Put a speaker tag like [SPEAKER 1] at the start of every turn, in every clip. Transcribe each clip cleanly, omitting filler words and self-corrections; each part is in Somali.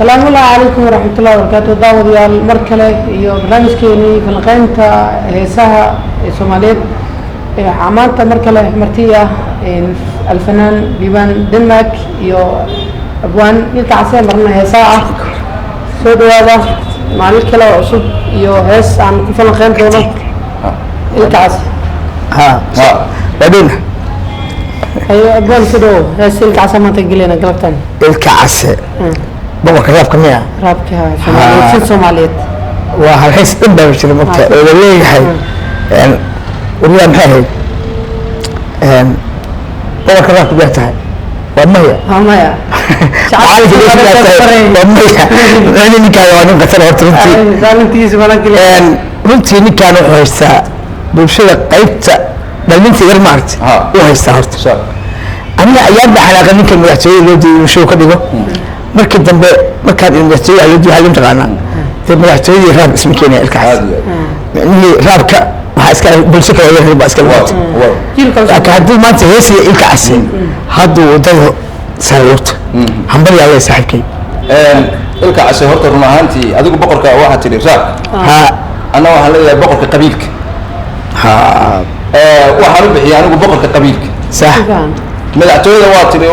[SPEAKER 1] Salaamullahi calaykum waraxmatullahi wabarakaatu. Daawadayaal, mar kale iyo barnaamijkeenii falanqeynta heesaha ee Soomaaliyeed. Waxaa maanta mar kale marti ah alfanaan Liban Denmark iyo abwaan Ilka Case, marna heesaha ah. Soo dhawaada maalin kale oo cusub iyo hees aan ku falanqeyn doono Ilka Case.
[SPEAKER 2] Ha, waadhowna.
[SPEAKER 1] Hayo abwaan, soo dhawow. Hees Ilka Case maanta gelina galabtan.
[SPEAKER 2] Ilka Case, boqorka raabka miya?
[SPEAKER 1] Raabka Soomaaliyeed, si Soomaaliyeed.
[SPEAKER 2] Waa halhays dhan baa jira mogta oo la leeyahay waryaa, maxay ahayd? Boqorka raabka miyaa tahay? Waa maya.
[SPEAKER 1] Waa maya.
[SPEAKER 2] Macalinka miyaa tahay? Waa maya. Micni ninkaan waa nin khatar horta runtii.
[SPEAKER 1] Saalintiisa mana gelin.
[SPEAKER 2] Runtii ninkaan wuxuu haystaa bulshada qaybta dhalinta yar, maaragta, u haystaa. Horta aniga ayaan baa xanaaqa ninkan madaxtooyada loo diiday inuu show ka dhigo. Markii dambe markaan madaxtooyada loo diiday, waxaa loo taqaanaa dee madaxtooyadii raab isma keenaya. Ilkaas micnihii raabka waxaa iska bulsho kale reer baa iska wata.
[SPEAKER 1] Jiilka cusub.
[SPEAKER 2] Laakiin haddii maanta heesiya Ilka Case hadduu wadada sare lugta hambalyaa leh saaxiibkay.
[SPEAKER 3] Ilka Case horta run ahaantii adigu boqorka waxaa tidhi raabka.
[SPEAKER 2] Ha.
[SPEAKER 3] Anna waxaan leeyahay boqorka qabiilka.
[SPEAKER 2] Ha.
[SPEAKER 3] Waxaan u bixiyay anigu boqorka qabiilka.
[SPEAKER 2] Sax.
[SPEAKER 1] Fiican.
[SPEAKER 3] Madaxtooyada waa tidhi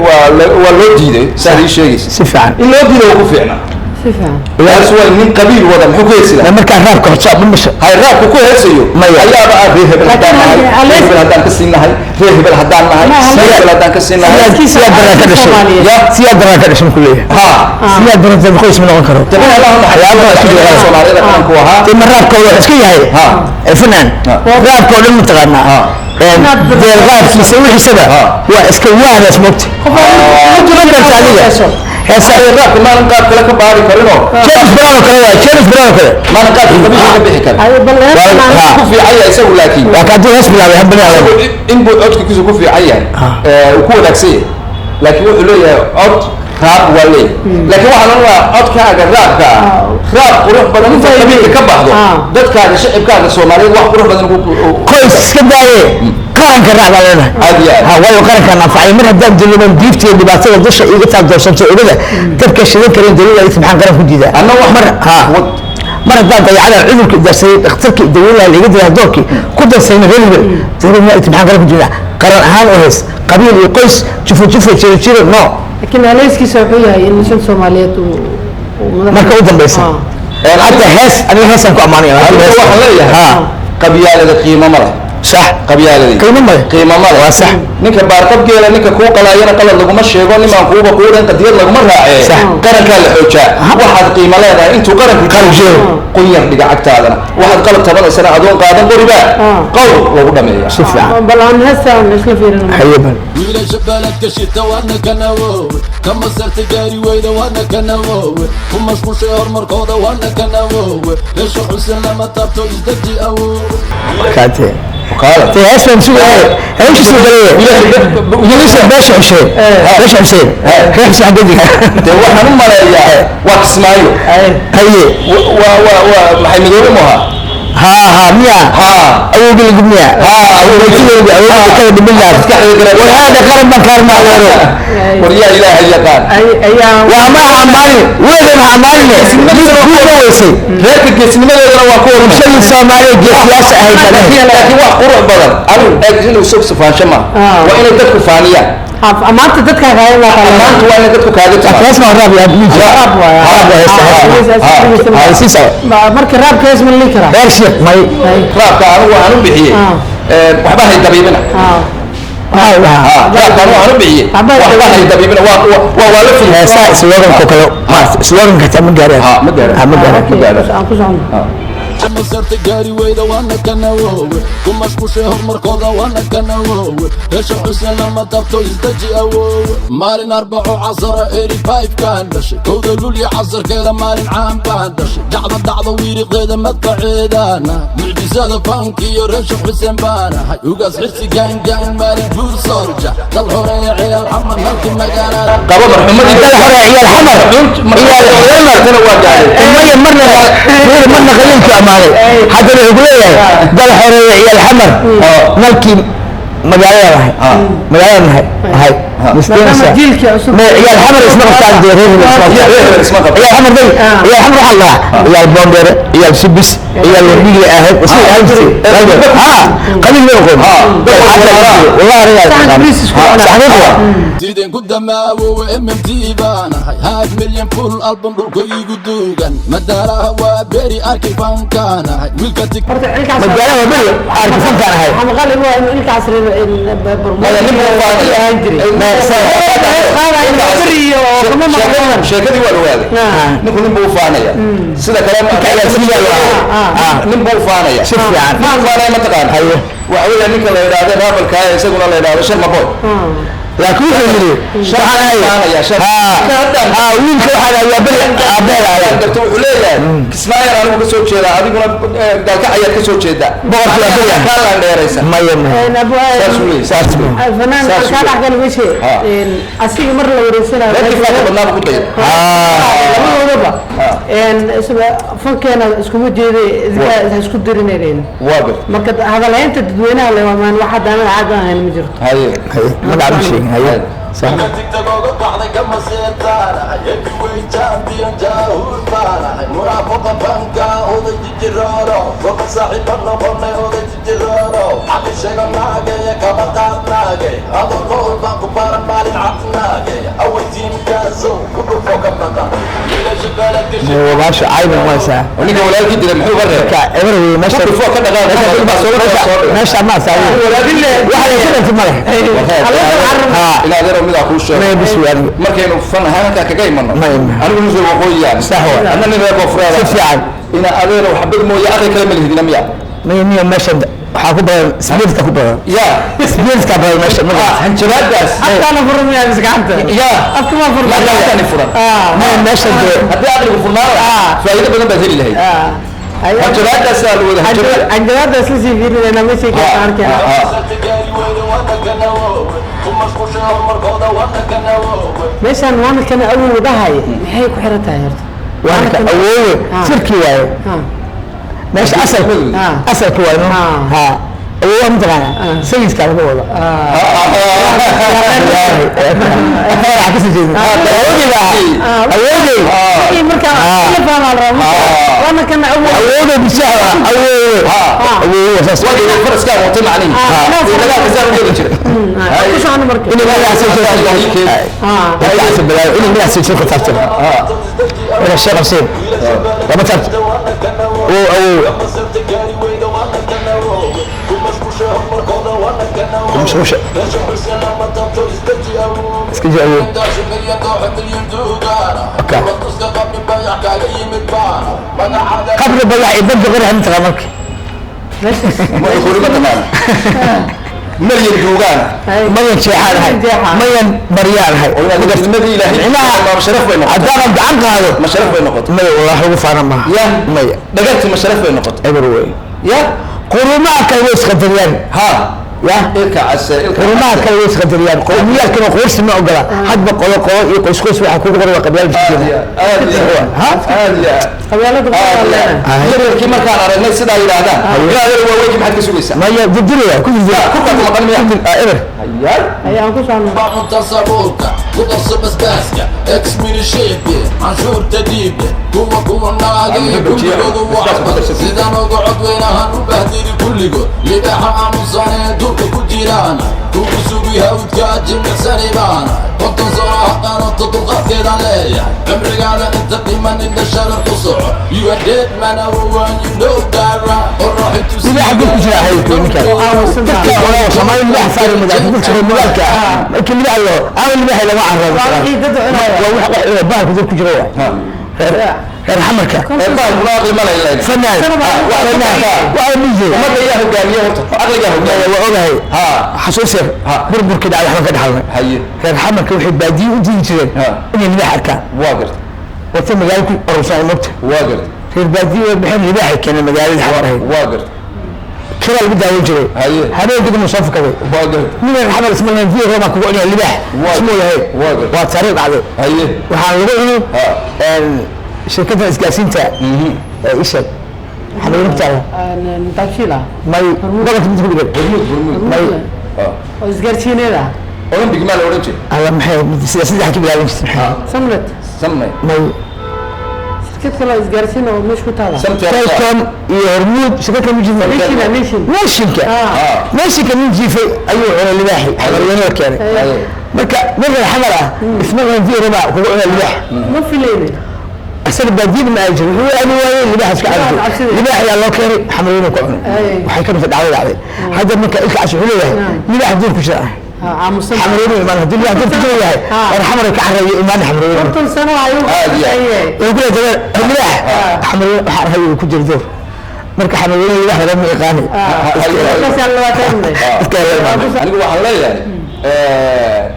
[SPEAKER 3] waa loo diiday, saad ii sheegaysa.
[SPEAKER 2] Si fiican.
[SPEAKER 3] In loo diiday waa ku fiicnaa.
[SPEAKER 1] Si fiican.
[SPEAKER 3] Taas waa nin qabiil wada, muxuu ku heesi lahaa?
[SPEAKER 2] Markaa raabka horta ma masha.
[SPEAKER 3] Hay, raabka ku heesayo.
[SPEAKER 2] Maya.
[SPEAKER 3] Ayaaba ah reer hebel haddaan nahay, reer hebel haddaan ka siin nahay, reer hebel haddaan nahay, reer hebel haddaan ka siin nahay.
[SPEAKER 2] Siyaa daraa ka dhashay.
[SPEAKER 1] Soomaaliyeed.
[SPEAKER 2] Siyaa daraa ka dhashay ku leeyahay.
[SPEAKER 3] Ha.
[SPEAKER 2] Siyaa daraa qoys ma noqon karo.
[SPEAKER 3] Dabin Allah
[SPEAKER 2] Waxyaabo isku jira.
[SPEAKER 3] Soomaalida qaranku ahaa.
[SPEAKER 2] Dee ma raabka wuxuu iska yahay fanaan raabka oo dhan mataqaanaa dee raabkiisa wixiisaba waa iska wahdaas moogta ma garta adiga heesa.
[SPEAKER 3] Raabka maalan qaab kale ka baari karinoo.
[SPEAKER 2] James Brown oo kale waay, James Brown oo kale.
[SPEAKER 3] Maalan qaabka qabiilka ka bixi karin.
[SPEAKER 1] Ayo bal heestan
[SPEAKER 3] ku fiican yahay isagu laakiin.
[SPEAKER 2] Waa ka hadduu hees bilaabay hambani adag.
[SPEAKER 3] Isagu in buu codkiisu ku fiican yahay, uu ku wanaagsan yahay, laakiin wuxuu leeyahay cod raab waa leeyahay, laakiin waxaa la odhanayaa codkaaga raabka ah, raab qurux badan inta qabiilka ka baxdo, dadkaaga, shicibkaaga Soomaaliyeed wax qurux badan
[SPEAKER 2] Qoys iska daaye, qaranka raac baa leenahay.
[SPEAKER 3] Aad iyo aad.
[SPEAKER 2] Ha, waayo qarankaan anfacay mar haddaan dulluman diifta iyo dhibaatada dusha iiga taal doorsanto ogada dabka shidan karin dowladda maxaan qaran ku diidaa?
[SPEAKER 3] Anna wax
[SPEAKER 2] mar ha mar haddaan dayacada cudurka darsaday, dhakhtarkii daweyn laga dilaa, doorkii ku darsayna reer hebel dowladda maxaan qaran ku diidaa? Qaran ahaan u heys, qabiil iyo qoys, jufo jufo, jiro jiro, no.
[SPEAKER 1] Laakiin haleyskiisa wuxuu yahay in shan Soomaaliyeed uu
[SPEAKER 2] Marka u dambeysa hadda hees, aniga heesaan ku ammaanaya.
[SPEAKER 3] Anigu waxaan leeyahay qabyaalada qiimo ma leh.
[SPEAKER 2] Sax.
[SPEAKER 3] Qabyaaladii
[SPEAKER 2] Qiimo ma leh.
[SPEAKER 3] Qiimo ma leh.
[SPEAKER 2] Waa sax.
[SPEAKER 3] Ninka baarqabgeela, ninka kuu qalaayana qalad laguma sheego, nimaan kuuba quudan qadiyad laguma raacee.
[SPEAKER 2] Sax.
[SPEAKER 3] Qarankaa la xoojaa. Waxaad qiimo leedahay intuu qaranku
[SPEAKER 2] Qaranku jiro.
[SPEAKER 3] Qunyar dhiga cagtaadana waxaad qalab tabanaysana adoon qaadan qoriba qowl lagu dhameeya.
[SPEAKER 2] Si fiican.
[SPEAKER 1] Bal aan heestan isla fiirino.
[SPEAKER 2] Haye bal.
[SPEAKER 4] Wiilasha beledka shita waana kanawoowe, ka masarta gaari weyda waana kanawoowe, ku mashquushay horumarkooda waana kanawoowe, reesha Xuseen lama taabto, isdaji awoowe.
[SPEAKER 2] Kaate.
[SPEAKER 3] Kaala.
[SPEAKER 2] Dee hees baan sugaya, hawshiisa galaya wiilasha beesha Xuseen, beesha Xuseen, reer Xuseen xaggeediga.
[SPEAKER 3] Dee waxaan u maleeyaa waa Kismaayo.
[SPEAKER 2] Haye.
[SPEAKER 3] Waa maxay, Midoobe muha?
[SPEAKER 2] Ha ha, miya? Awowgii lagu miya? Awowgii awowgii kala dhimin lahaa. War haada qaran baan kaarmaa adeero.
[SPEAKER 3] War yaa Ilaahay yaqaan.
[SPEAKER 1] Ayaa.
[SPEAKER 2] Waa ma amaani weedan ha amaanine mid kuuga weysay.
[SPEAKER 3] Reerka geesnimadeedana waa ku
[SPEAKER 2] Bulshadii Soomaaliya geesiyaasha ahayd baa leeyahay.
[SPEAKER 3] Laakiin wax qurux badan adigu eeg inuu sog sufaansho ma waa inay dadku faaniyaan.
[SPEAKER 1] Amaanta dadka kaaga
[SPEAKER 3] Maanta waa inay dadku kaaga
[SPEAKER 2] Laakiin hees baa raab yaa
[SPEAKER 1] Raab waay.
[SPEAKER 2] Raab waay heesta, heesta sii soco.
[SPEAKER 1] Marka raabka hees ma la lihi karaa?
[SPEAKER 2] Reer Sheekh may.
[SPEAKER 3] Raabka anigu waxaan u bixiyey waxba hay dabiibina.
[SPEAKER 2] Waxaa dhahaa
[SPEAKER 3] Raabka anigu waxaan u bixiyey waxba hay dabiibina, waa la fili.
[SPEAKER 2] Heesaa sloganka kale, maarata, sloganka xitaa ma gaaraan.
[SPEAKER 3] Ma gaaraan.
[SPEAKER 2] Ha, ma gaaraan.
[SPEAKER 3] Ma gaaraan.
[SPEAKER 1] Aan ku socono.
[SPEAKER 4] Masarta gaari weyda waana kanawoowe, ku mashquushay horumarkooda waana kanawoowe, reesha Xuseen lama taabto, isdaji awoowe. Maalin Arbaco casara 85-kaan dhashay, 1-da Lulya casarkeeda, maalin caan baan dhashay, jacda dhacda wiiriqdeeda madfaceedaana, mucjisada fanki iyo reesha Xuseen baan ahay, ugaas Xirsi gaangaan, maalin guur soorja dal horeeya ciyaal Xamar halkii magaalada.
[SPEAKER 3] Qaba marxumadii.
[SPEAKER 2] Dal hore ciyaal Xamar, ciyaal Xamar.
[SPEAKER 3] Tana waa gaadhay.
[SPEAKER 2] Maya, marna fiir, marna qaliilku ammaanay, haddana wuxuu ku leeyahay dal xoreeya ciyaal Xamar nalkii magaalada nahay, magaalada nahay ahay.
[SPEAKER 1] Maadaama jiilkii cusub
[SPEAKER 2] Ciyaal Xamar isma qabtaan dee, reer hebel isma qabtaan.
[SPEAKER 3] Reer hebel isma qabtaan.
[SPEAKER 2] Ciyaal Xamar day, ciyaal Xamar waxaa la dhahaa ciyaal Boondheere, ciyaal Subis, ciyaal Wardhigii ahayd isay ahaan jirtay. Ha, qabiil loo aqoon. Wallahi aniga
[SPEAKER 1] Saxan bariis isku cunaa.
[SPEAKER 2] Saxan waa.
[SPEAKER 4] Sideen ku damaawowe, MMT baanahay, half million full album dhulka igu duugan, madaaraha waa beri arkay, fankaanahay wiilka tig.
[SPEAKER 1] Horta ilkaas
[SPEAKER 2] Magaalada waa beri arki fankaan ahay.
[SPEAKER 1] Waxaa maqal igu ah inuu ilkaas
[SPEAKER 3] Maya, nin buu faanaya.
[SPEAKER 1] ahaan jiray.
[SPEAKER 3] Sheekadii waa dhawaaday. Ninku nin buu faanaya, sida kale nin buu faanaya.
[SPEAKER 2] Si fiican.
[SPEAKER 3] Nin faanaya ma taqaana?
[SPEAKER 2] Haye.
[SPEAKER 3] Waxa weeya ninka la yidhaahdo rapper-ka, isaguna la yidhaahdo Sharma Boy.
[SPEAKER 2] Laakiin wuxuu yidhi waxaan ahay
[SPEAKER 3] Faanaya,
[SPEAKER 2] ha, wiilka waxaan ahay waa beri aabbeed ahay.
[SPEAKER 3] Garto, wuxuu leeyahay Kismaayo anigu ka soo jeedaa, adiguna Gaalkac ayaad ka soo jeedaa.
[SPEAKER 2] Boqorka waa beri ah.
[SPEAKER 3] Kaa landheeraysa.
[SPEAKER 2] Maya, maya.
[SPEAKER 3] Saas uu leeyahay.
[SPEAKER 2] Saas ma
[SPEAKER 1] Fanaan
[SPEAKER 3] Saas
[SPEAKER 1] kaa
[SPEAKER 3] weeye.
[SPEAKER 1] dhexgal meeshe asiga mar la wareysanayo
[SPEAKER 3] Reerkii faanka badnaaba ku dayay.
[SPEAKER 1] Labadoodaba fankeena iskuma jeeday, isku dirinayeen.
[SPEAKER 3] Waa garta.
[SPEAKER 1] Marka hadalhaynta dadweynaha le waamaan wax hadda anaga caad ahayn ma jirto.
[SPEAKER 3] Haye.
[SPEAKER 2] Haye, magaca ma sheegin. Haye, sax.
[SPEAKER 4] Tigtagooga baxday kama seetaanahay, heavyweight champion jaahuur baanahay, munaafaqa banka oday jijirooro foga saaxiiba noqonay, oday jijirooro xaqi sheega naagaya kaba qaadnaage, adoo nool baan ku baran maalin cadnaage, away tiimkaasow ku dhufo ka baqa wiilasha beledka.
[SPEAKER 2] Baasha cayban waysaa.
[SPEAKER 3] Ninka walaalkii dilay muxuu ka reebay?
[SPEAKER 2] Ka eber wey meesha.
[SPEAKER 3] Ku dhufo ka dhaqaaq baa soo soo.
[SPEAKER 2] Meesha ma saa waxa la ka ma leh. Ha.
[SPEAKER 3] Ilaa adeero midaa kuu sheego.
[SPEAKER 2] Maya, bis wey adiga.
[SPEAKER 3] Markaynu fan ahaan halkaa kaga imano,
[SPEAKER 2] Maya, maya.
[SPEAKER 3] anigu nin reer waqooyiyaan.
[SPEAKER 2] Sax waay.
[SPEAKER 3] Adna nin reer koonfureed.
[SPEAKER 2] Si fiican.
[SPEAKER 3] Ina adeero xabad mooye aqli kale ma lihidina miya?
[SPEAKER 2] Maya, miya, meesha waxaa ku badan spiritka ku badan.
[SPEAKER 3] Ya.
[SPEAKER 2] Spiritka badan meesha ma
[SPEAKER 3] Ah, hanjabaadaas.
[SPEAKER 1] Afkaana furmaya mise gacanta?
[SPEAKER 3] Ya.
[SPEAKER 1] Afka ma furmaya.
[SPEAKER 3] Gacantani furan.
[SPEAKER 2] Maya, meesha dee
[SPEAKER 3] Haddii aqligu furnaan lahaa, faa'iido badan baad heli lahayd. Hanjabaadaasaa la wada hanjabaad.
[SPEAKER 1] Hanjabaada isla sii fiirinayna meeshay ka arkayna. Meeshaan waana kana awow dhahay, maxay ku xiran tahay horta?
[SPEAKER 2] Waana ka awoowe sirkii waaye. Meesha asalka asalka waaye no. Ha, awoowa mataqaana sayidka laga wada. Waxaa kasoo jeedin awoodey baa awoodey.
[SPEAKER 1] Wixii marka la fahmaa la rabaa waana kana awow.
[SPEAKER 2] Awoodey bishaha awoowe awoowe saas.
[SPEAKER 3] Waa faraskaa watay macnihi. Dagaalka saa u geli jiray.
[SPEAKER 1] Ku socono marka.
[SPEAKER 2] Inay magaca soo jeedin, magaca balaayo inay magaca soo jeedin ku taabtan wala Sheekh Xuseen lama taabto oo awow mashquusha iska jir awow. Qabri bayax iyo dabka qori hadda marka.
[SPEAKER 3] Qori ma taqaana? Maryan duugaana.
[SPEAKER 2] Mayan jeexaan ahay, mayan baryaan ahay.
[SPEAKER 3] Midnimadii Ilaahay ma sharaf bay noqotay?
[SPEAKER 2] Haddaanan gacan qaado
[SPEAKER 3] Ma sharaf bay noqotay?
[SPEAKER 2] Maya, wallahi ugu faana maaha.
[SPEAKER 3] Ya.
[SPEAKER 2] Maya.
[SPEAKER 3] Dhagartii ma sharaf bay noqotay?
[SPEAKER 2] Eber wey.
[SPEAKER 3] Ya.
[SPEAKER 2] Qurumaha kale way isqadariyaan.
[SPEAKER 3] Ha.
[SPEAKER 2] Ya.
[SPEAKER 3] Ilka case, ilka.
[SPEAKER 2] Qurumaha kale way isqadariyaan, qowmiyaadkana qoysi ma ogola, hadba qolo qolo iyo qoys qoys waxaa kugu qoran waa qabyaal.
[SPEAKER 3] Aad iyo aad iyo
[SPEAKER 2] ha.
[SPEAKER 3] Aad iyo aad.
[SPEAKER 1] Qabyaalada
[SPEAKER 3] Aad iyo aad. Yaryarkii markaan aragnay sidaa yidhaahdaan, ilaa adeer waaweynki maxaad ka sugaysaa?
[SPEAKER 2] Maya, dildilaya ku dildila.
[SPEAKER 3] Ku kala maqan miya?
[SPEAKER 2] Eber.
[SPEAKER 3] Hayaay.
[SPEAKER 1] Ayaan ku socono.
[SPEAKER 4] Cunta sabuulka ku darso basbaaska, ex minisheebe canshuurta dhiibe, kuwa kuwa naagay kulligoodu wacbad sidaan uga codweynahan u bahdiri kulligood, libaaxa aamusanee duurka ku jiraana kugu sugi hawdka jimicsani baana, 50 sano ha qaadato dulqaadkeedaan leeyahay, cimrigaada inta dhiman indha sharar ku soco, you are dead man awowan, you know that right? Qorraxintu
[SPEAKER 2] Libaaxa dul ku jira ahay ninkaan dadka olaa Soomaali libaaxa saari magaalka dadka reer magaalka markii libaaxa loo ama libaaxa lama carrabo.
[SPEAKER 1] Waa wixii dad cunaya.
[SPEAKER 2] Waa wax bahalka dad ku jira waay, reer reer Xamarka.
[SPEAKER 3] Ee baalkuna aqli ma lahayn.
[SPEAKER 2] Fanaan fanaan waa mije.
[SPEAKER 3] Ummadda ayaa hogaamiye horta, aqligaa hogaamiye.
[SPEAKER 2] Waa ogahay.
[SPEAKER 3] Ha.
[SPEAKER 2] Xasuus yar, burburkii dhacay waxba ka dhaxalnay.
[SPEAKER 3] Haye.
[SPEAKER 2] Reer Xamarka waxay baadiye u diidi jireen inay libaax arkaan.
[SPEAKER 3] Waa garta.
[SPEAKER 2] Wata magaalo ku urursan mogta.
[SPEAKER 3] Waa garta.
[SPEAKER 2] Reer baadiye way baxeen, libaaxay keeneen magaalada Xamar ahayd.
[SPEAKER 3] Waa garta.
[SPEAKER 2] Kiraa lagu daawan jiray.
[SPEAKER 3] Haye.
[SPEAKER 2] Habeenkii dhan soo fukaday.
[SPEAKER 3] Waa garta.
[SPEAKER 2] Nin reer Xamar isma lahayn biyo roobaa kugu cunaya libaax ismuu lahayn.
[SPEAKER 3] Waa garta.
[SPEAKER 2] Waa taariikh dhacday.
[SPEAKER 3] Haye.
[SPEAKER 2] Waxaa lagu cunay shirkadda isgaarsiinta ee isha waxaa lagu taala.
[SPEAKER 1] Taabshiil ah.
[SPEAKER 2] May gobolka mid ku dhigan?
[SPEAKER 3] Hormuud, Hormuud.
[SPEAKER 2] May.
[SPEAKER 1] Oo isgaarsiineed ah.
[SPEAKER 3] Olympic maa la odhan jiray?
[SPEAKER 2] Alla, maxay sida saddex ka bilaaban jirtay, maxay?
[SPEAKER 1] Samlet.
[SPEAKER 3] Samay.
[SPEAKER 2] May.
[SPEAKER 1] Shirkad kale oo isgaarsiin oo meesha ku taala.
[SPEAKER 3] Samtel.
[SPEAKER 2] Telcom iyo Hormuud, shirkad kama jirto.
[SPEAKER 1] Nation, Nation.
[SPEAKER 2] Nationka.
[SPEAKER 1] Ah.
[SPEAKER 2] Nationka nin jiifay ayuu cunay libaaxi, xamarweynada keenay. Marka nin reer Xamar ah isma cuntiyo rabaa kugu cunay libaax.
[SPEAKER 1] Ma filayne.
[SPEAKER 2] Asaga baadiyada ma aadi jirin, wuxuu aadi waayey libaax iska
[SPEAKER 1] Libaax
[SPEAKER 2] cabdi
[SPEAKER 1] cabsiday.
[SPEAKER 2] Libaax ayaa loo keenay, xamarweyne ku cunay. Waxay ka mid dhacday dhacday hadda. Marka Ilka Cash wuxuu leeyahay libaax duur ku jira ah.
[SPEAKER 1] Aamusan.
[SPEAKER 2] Xamarweyne imaan haddii libaax duur ku jira yahay, war Xamar ka carreeyo imaan xamarweyne.
[SPEAKER 1] 50 sano ayuu
[SPEAKER 3] Aad iyo aad.
[SPEAKER 1] shaqeeyay.
[SPEAKER 2] Wuxuu ku leeyahay libaax xamarweyne waxaan ahay uu ku jiro duur. Marka xamarweyne libaax lagama yaqaani.
[SPEAKER 1] Markaas 20.
[SPEAKER 2] Iska ilaali.
[SPEAKER 3] Anigu waxaan leeyahay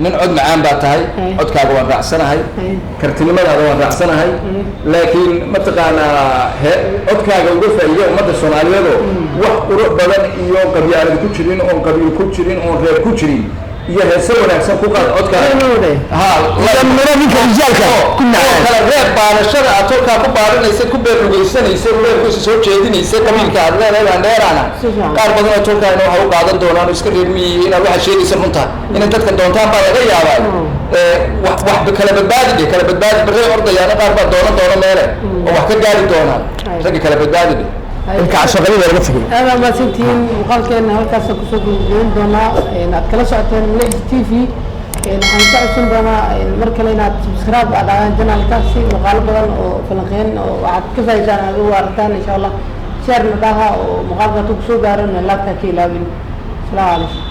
[SPEAKER 3] nin cod macaan baa tahay, codkaaga waan raacsanahay, kartinimadaada waan raacsanahay, laakiin mataqaanaa he codkaaga uga faa'iido ummadda Soomaaliyeedoo wax qurux badan iyo qabyaalad ku jirin, oon qabiil ku jirin, oon reer ku jirin, iyo heese wanaagsan ku qaad codkaaga. Ha.
[SPEAKER 2] Miro ninka rijaalka ku
[SPEAKER 3] oo
[SPEAKER 2] nacaan.
[SPEAKER 3] Kala reeb baadashada aad tolkaa ku baadhanaysa, ku beerlugaysanaysa, reerkiisa soo jeedinaysa, qabiilka aad leedahay baan dheeraana.
[SPEAKER 1] Si fiican.
[SPEAKER 3] Qaar badan oo tolkaana waxay u qaadan doonaan oo iska reer miyi inaad waxa sheegaysa runta inay dadka doontaan baa laga yaabaa. Wax wax kala badbaadi dhe, kala badbaadi barre ordayaana, qaar baa doonan doona meele oo wax ka gaari doonaan. Ragga kala badbaadi dhe.
[SPEAKER 2] Ilka Casho qaliil baa laga tegay.
[SPEAKER 1] Aad baa mahadsantihiin. Muuqaalkeena halkaasaan kusoo gudbin doonaa. Aad kala socoteen Lex TV. Waxaan ka codsan doonaa mar kale inaad subscribe aad dhacdaan channelka si muuqaalo badan oo falanqeyn oo waxaad ka faa'iidaan aad ugu aragtaan, insha Allah. Share na dhaha oo muuqaalka hadduu kusoo gaaro na laabta ka ilaawin. Asalaamu calaykum.